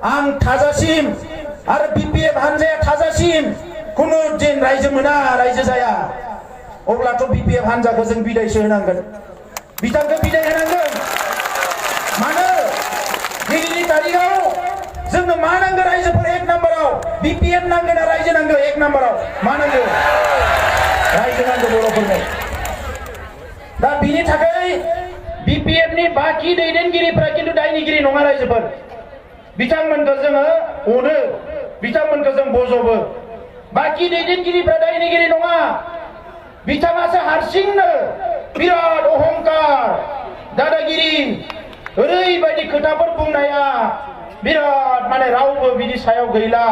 आं थाजासिम आरो BPF हानजाया थाजासिम कुनु दिन रायजो मोना रायजो जाया अब्लाथ' BPF हानजाखौ जों बिदायसो होनांगोन बिथांखौ बिदाय होनांगोन मानो दिनैनि तारिखाव जोंनो मा नांगौ रायजोफोर एक नाम्बाराव BPF नांगोन ना रायजो नांगौ एक नाम्बाराव मा नांगौ रायजो नांगौ बर'फोरनो दा बिनि थाखाय BPF नि बाखि दैदेनगिरिफ्रा किन्तु दायनिगिरि नङा रायजोफोर बिथांमोनखौ जोङो अनो बिथांमोनखौ जों बजबो बाखि दैदेनगिरिफ्रा दायनिगिरि नङा बिथाङासो हारसिंनो बिराद अहंकार दादागिरि ओरैबायदि खोथाफोर बुंनाया बिराद माने रावबो बिनि सायाव गैला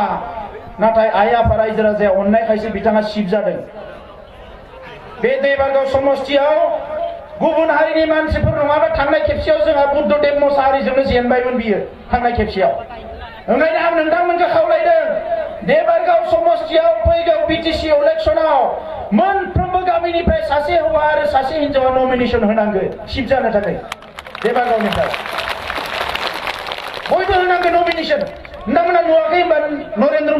नाथाय आइ आफा रायजो राजाया अननायखायसो बिथाङा सिब जादों बे देबारगाव समस्तियाव गुबुन हारिनि मानसिफोर नङाबा थांनाय खेबसेयाव जोंहा बुद्धदेब मोसाहारिजोंनो जेनबायमोन बियो थांनाय खेबसेयाव ओंखायनो आं नोंथांमोनखौ खावलायदों देबारगाव समस्तियाव फैगौ BTC इलेक्सनाव मोनफ्रोमबो गामिनिफ्राय सासे हौवा आरो सासे हिनजावा नमिनेशन होनांगौ सिब जानो थाखाय देबारगावनिफ्राय बयबो होनांगौ नमिनेशन नोंथांमोना नुवाखै होनबा नरेन्द्र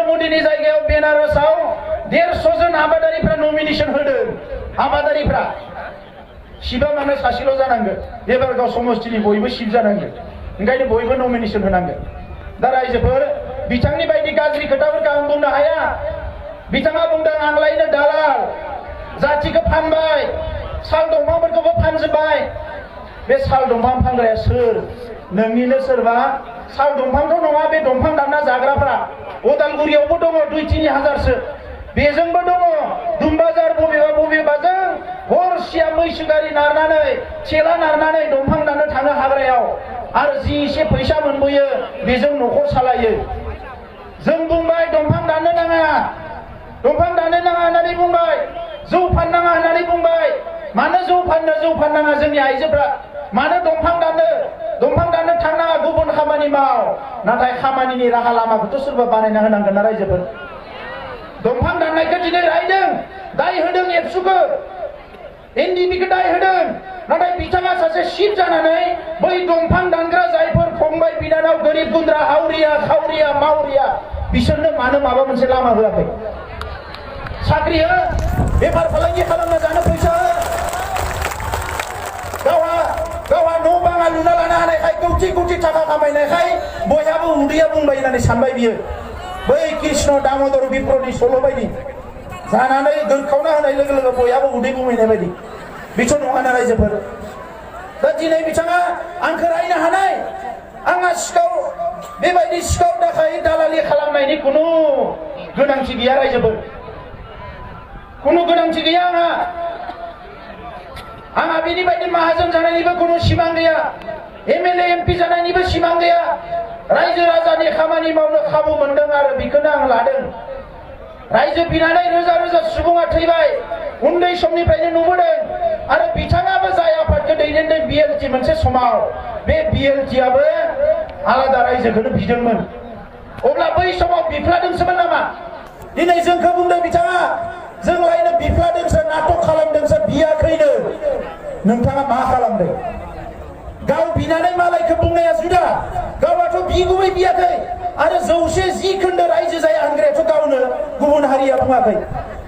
मदिनि जायगायाव बेनारसआव 150 जन आबादारिफ्रा नमिनेशन होदों आबादारिफ्रा सिबा मानो सासेल' जानांगौ देबारगाव समस्तिनि बयबो सिब जानांगौ ओंखायनो बयबो नमिनेशन होनांगौ दा रायजोफोर बिथांनि बायदि गाज्रि खोथाफोरखौ आं बुंनो हाया बिथाङा बुंदों आंलायनो दालाल जाथिखौ फानबाय साल दंफांफोरखौबो फानजोब्बाय बे साल दंफां फानग्राया सोर नोंनिनो सोरबा साल दंफांथ' नङा बे दंफां दानना जाग्राफ्रा उदालगुरियावबो दङ 2-3 हाजारसो बेजोंबो दङ दुमबाजार बबेबाजों हरसिया मैसो गारि नारनानै थेला नारनानै दंफां दाननो थाङो हाग्रायाव आरो जि एसे फैसा मोनबोयो बेजों न'खर सालायो जों बुंबाय दंफां दाननो नाङा होननानै बुंबाय जौ फाननाङा होननानै बुंबाय मानो जौ फाननाङा जोंनि आइजोफ्रा मानो दंफां दाननो थांनाङा गुबुन खामानि माव नाथाय खामानिनि राहा लामाखौथ' सोरबा बानायना होनांगोन ना रायजोफोर दंफां दाननायखौ दिनै रायदों दाय होदों एबसुखौ NDPखौ दाय होदों नाथाय बिथाङा सासे सिब जानानै बै दंफां दानग्रा जायफोर फंबाय बिनानाव गोरिब गुन्द्रा हावरिया खावरिया मावरिया बिसोरनो मानो माबा मोनसे लामा होआखै साख्रि हो बेफार फालांगि खालामना जानो फैसा हो गावहा न' बाङा लुना लानो हानायखाय कौटि थाखा खामायनायखाय बयहाबो उदैया बुंबाय होननानै सानबाय बियो बै कृष्ण दामोदर विप्रनि सल' बायदि जानानै दोरखावना होनाय लोगो लोगो बयहाबो उदै बुंहैनाय बायदि बेथ' नङाना रायजोफोर दा दिनै बिथाङा आंखौ रायनो हानाय आंहा बेबायदि सिखाव दाखाय दालालि खालामनायनि खुनु गोनांथि गैया रायजोफोर खुनु गोनांथि गैया आंहा बेनि बायदि माहाजोन जानायनिबो खुनु सिमां गैया MLA MP जानायनिबो सिमां गैया रायजो राजानि खामानि मावनो खाबु मोनदों आरो बेखौनो आं लादों रायजो बिनानै रोजा सुबुङा थैबाय उन्दै समनिफ्रायनो नुबोदों आरो बिथाङाबो जाय आफादखौ दैदेनदों BLT मोनसे समाव बे BLTआबो आलादा रायजोखौनो बिदोंमोन अब्ला बै समाव बिफ्लादोंसोमोन नामा दिनै जोंखौ बुंदों बिथाङा जोंलायनो बिफ्लादोंसो नाटक खालामदोंसो बियाखैनो नोंथाङा मा खालामदों गाव बिनानै मालायखौ बुंनाया जुदा गावाथ' बिगुबै बियाखै आरो 110 खोन्दो रायजो जाया होनग्रायाथ' गावनो गुबुन हारिया बुङाखै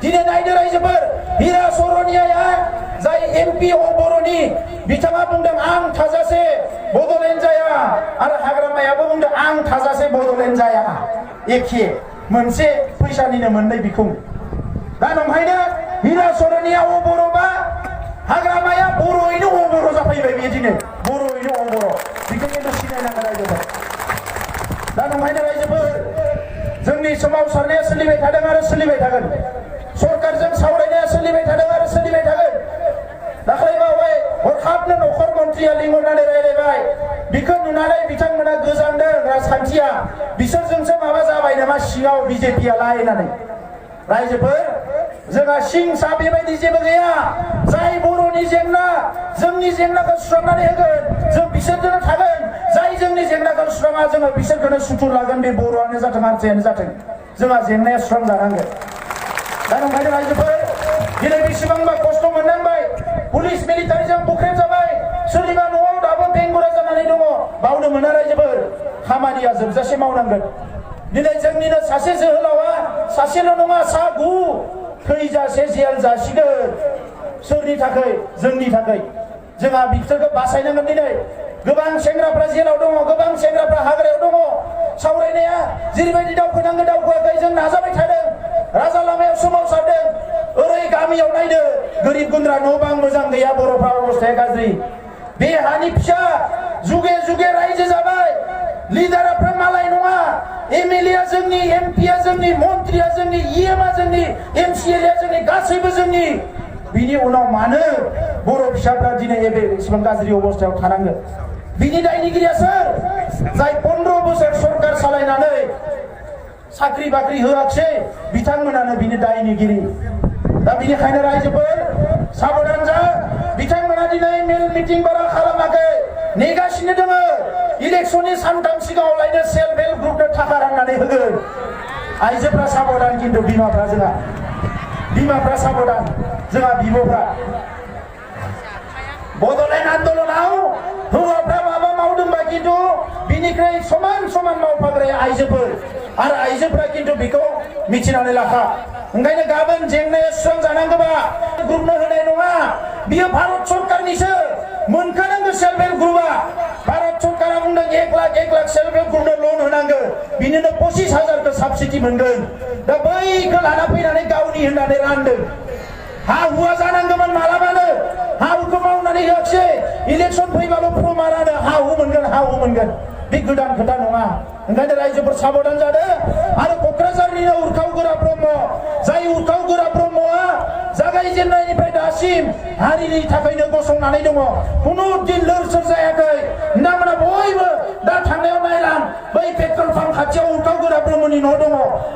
दिनै नायदो रायजोफोर हिरा सरनियाया जाय MP बर'नि बिथाङा बुंदों आं थाजासे बड'लेण्ड जाया आरो हाग्रामायाबो बुंदों आं थाजासे बड'लेण्ड जाया एखे मोनसे फैसानिनो मोननै बिखुं दा नंखायनो हिरा सरनिया बर'बा हाग्रामाया बर'यैनो बर' जाफैबाय बेयो दिनै बर'यैनो बर' बेखौ खिन्थु सिनायनांगोन रायजोफोर दा नंखायनो रायजोफोर जोंनि सोमावसारनाया सोलिबाय थादों आरो सोलिबाय थागोन सरकारजों सावरायनाया सोलिबाय थादों आरो सोलिबाय थागोन दाख्लैबावै हरखाबनो नखर मन्थ्रिया लिंहरनानै रायलायबाय बेखौ नुनानै बिथांमोना गोजांदों राजखान्थिया बिसोरजोंसो माबा जाबाय नामा सिङाव BJPया लायनानै रायजोफोर जोंहा सिंसा बेबायदि जेबो गैया जाय बर'नि जेंना जोंनि जेंनाखौ सुस्रांनानै होगोन जों बिसोरजोंनो थागोन जाय जोंनि जेंनाखौ सुस्राङा जोङो बिसोरखौनो सुथुर लागोन बे बर'आनो जाथों हारसायानो जाथों जोंहा जेंनाया सुस्रांजानांगोन दा नंखायनो रायजोफोर दिनै बेसेबांबा खस्थ' मोननांबाय पुलिस मिलिटारिजों बुख्रेब जाबाय सोरनिबा न'आव दाबो बेंगुरा जानानै दङ मावनो मोना रायजोफोर खामानिया जोबजासे मावनांगोन दिनै जोंनिनो सासे जोहोलावा सासेल' नङा सा 9 थैजासे जेल जासिगोन सोरनि थाखाय जोंनि थाखाय जोंहा बिसोरखौ बासायनांगोन दिनै गोबां सेंग्राफ्रा जेलाव दङ गोबां सेंग्राफ्रा हाग्रायाव दङ सावरायनाया जेरैबायदि दावखोनांगौ दावखोआखै जों नाजाबाय थादों राजा लामायाव सोमावसारदों ओरै गामियाव नायदो गोरिब गुन्द्रा न' बां मोजां गैया बर'फ्रा अबस्थाया गाज्रि बे हानि फिसा जुगे जुगे रायजो जाबाय लिडारफ्रा मालाय नङा एमएलए जोंनि एमपिया जोंनि मन्त्रिया जोंनि इएमआ जोंनि एमसिएलए जोंनि गासैबो जोंनि बिनि उनाव मानो बर' फिसाफ्रा दिनै एसेबां गाज्रि अबस्थायाव थानाङो बिनि दायनिगिरिया सोर जाय 15 बोसोर सरकार सालायनानै साख्रि बाख्रि होआखै बिथांमोनानो बिनि दायनिगिरि दा बिनिखायनो रायजोफोर साबधान जा बिथांमोना दिनै मेल मिटिं बारा खालामाखै नेगासिनो दङ इलेक्शननि सानथाम सिगाङाव लायनो सेल्फ हेल्प ग्रुपनो थाखा राननानै होगोन आइजोफ्रा साबधान खिन्थु बिमाफ्रा साबधान जोंहा बिब'फ्रा बड'लेण्ड आन्दोलनाव हौवाफ्रा माबा मावदोंबा खिन्थु बिनिख्रुइ समान समान मावफाग्राया आइजोफोर आरो आइजोफ्रा खिन्थु बेखौ मिथिनानै लाखा ओंखायनो गाबोन जेंनाया सुस्रांजानांगौबा ग्रुपनो होनाय नङा बियो भारत सरकारनिसो मोनखानांगौ सेल्फ हेल्प ग्रुपआ भारत सरकारा बुंदों 1 लाख सेल्फ हेल्प ग्रुपनो लन होनांगौ बिनिनो 25,000 साबसिडि मोनगोन दा बैखौ लाना फैनानै गावनि होननानै रानदों हा हुआ जानांगौमोन मालाबानो हा हुखौ मावनानै होआखै इलेक्शन फैबाल' प्रमारानो हा हु मोनगोन बे गोदान खोथा नङा ओंखायनो रायजोफोर साबधान जादों आरो क'क्राझारनिनो उरखावगोरा ब्रह्म जाय उरखावगोरा ब्रह्मआ जागायजेननायनिफ्राय दासिम हारिनि थाखायनो गसंनानै दङ खुनु दिन लोरसोर जायाखै नोंथांमोना बयबो दा थांनायाव नायलां बै पेट्रल पाम्प खाथियाव उरखावगोरा ब्रह्मनि न' दङ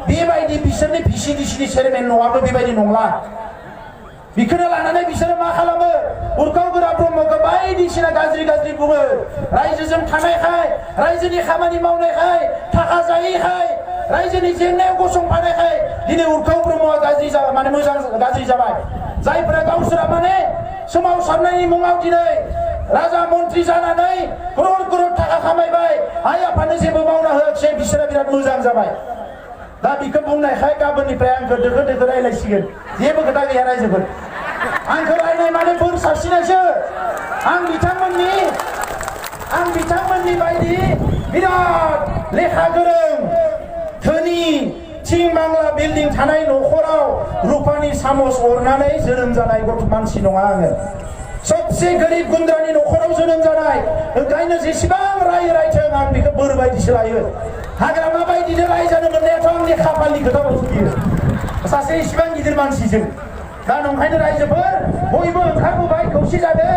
बेबायदि बिसोरनि भिसिडिसिनि चेयारमेन न'आबो बेबायदि नंला बिखौनो लानानै बिसोरो मा खालामो उरखावगोरा ब्रह्मखौ बायदिसिना गाज्रि बुङो रायजोजों थानायखाय रायजोनि खामानि मावनायखाय थाखा जायैखाय रायजोनि जेंनायाव गसंफानायखाय दिनै उरखाव ब्रह्मआ गाज्रि जाबाय माने मोजां गाज्रि जाबाय जायफोरा गावसोरा माने सोमावसारनायनि मुङाव दिनै राजा मन्त्रि जानानै करोड़ थाखा खामायबाय आइ आफानो जेबो मावना होआखै बिसोरा बिराद मोजां जाबाय दा बिखौ बुंनायखाय गाबोननिफ्राय आंखौ दोखो रायलायसिगोन जेबो खोथा गैया रायजोफोर आंखौ रायनाय माने बोर सारसिनायसो आं बिथांमोननि बायदि बिराद लेखा गोरों धोनि थिं बांला बिल्डिं थानाय न'खराव रुपानि सामस अरनानै जोनोम जानाय मानसि नङा आङो सबसे गोरिब गुन्द्रानि न'खराव जोनोम जानाय ओंखायनो जेसेबां रायथों आं बेखौ बोर बायदिसो लायो हाग्रामा बायदिनो रायजानो मोननायाथ' आंनि खाफालनि खोथा बियो सासे इसिबां गिदिर मानसिजों दा नंखायनो रायजोफोर बयबो ओंखारबोबाय खौसे जादों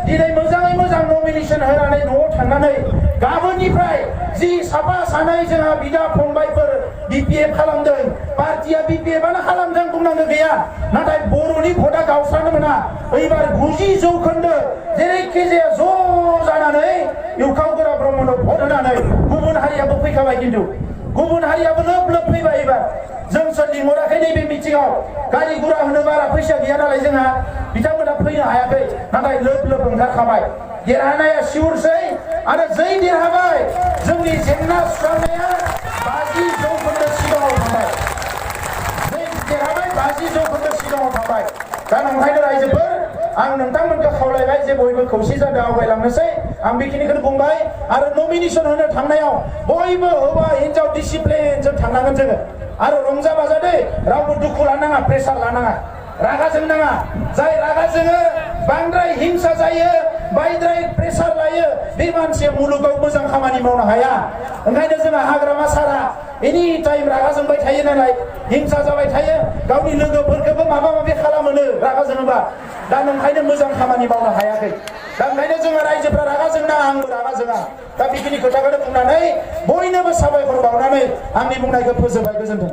दिनै मोजाङै मोजां नमिनेसन होनानै न'आव थांनानै गाबोननिफ्राय जि साफा सानै जोंहा बिदा फंबायफोर BPF खालामदों पार्टिया BPFआनो खालामदों बुंनांगौ गैया नाथाय बर'नि भटआ गावस्रानो मोना एबार 90% जेरैखि जाया ज' जानानै उरखावगोरा ब्रह्मनो भट होनानै गुबुन हारियाबो फैखाबाय खिन्थु गुबुन हारियाबो लोब फैबाय एबार जोंसो लिंहराखै नैबे मिटिंआव गारि गुरा होनो बारा फैसा गैया नालाय जोंहा बिथांमोना फैनो हायाखै नाथाय लोब ओंखारखाबाय देरहानाया सिउरसै आरो जै देरहाबाय जोंनि जेंना सुस्रांनाया 50% सिगाङाव थांबाय जै देरहाबाय 50% सिगाङाव थांबाय दा नंखायनो रायजोफोर आं नोंथांमोनखौ खावलायबाय जे बयबो खौसे जादों आवगायलांनोसै आं बेखिनिखौनो बुंबाय आरो नमिनेसन होनो थांनायाव बयबो हौवा हिन्जाव डिसिप्लिनजों थांनांगोन जोङो आरो रंजा बाजा दे रावबो दुखु लानाङा प्रेसार लानाङा रागा जोंनाङा जाय रागा जोङो बांद्राय हिंसा जायो बांद्राय प्रेसार लायो बे मानसिया मुलुगाव मोजां खामानि मावनो हाया ओंखायनो जोंहा हाग्रामा सारा एनि टाइम रागा जोंबाय थायो नालाय हिंसा जाबाय थायो गावनि लोगोफोरखौबो माबा माबि खालामोनो रागा जोङोबा दा नंखायनो मोजां खामानि मावनो हायाखै दा ओंखायनो जोङो रायजोफ्रा रागा जोंनाङा आंबो रागा जोङा दा बेखिनि खोथाखौनो बुंनानै बयनोबो साबायखर बावनानै आंनि बुंनायखौ फोजोबबाय गोजोन्थों।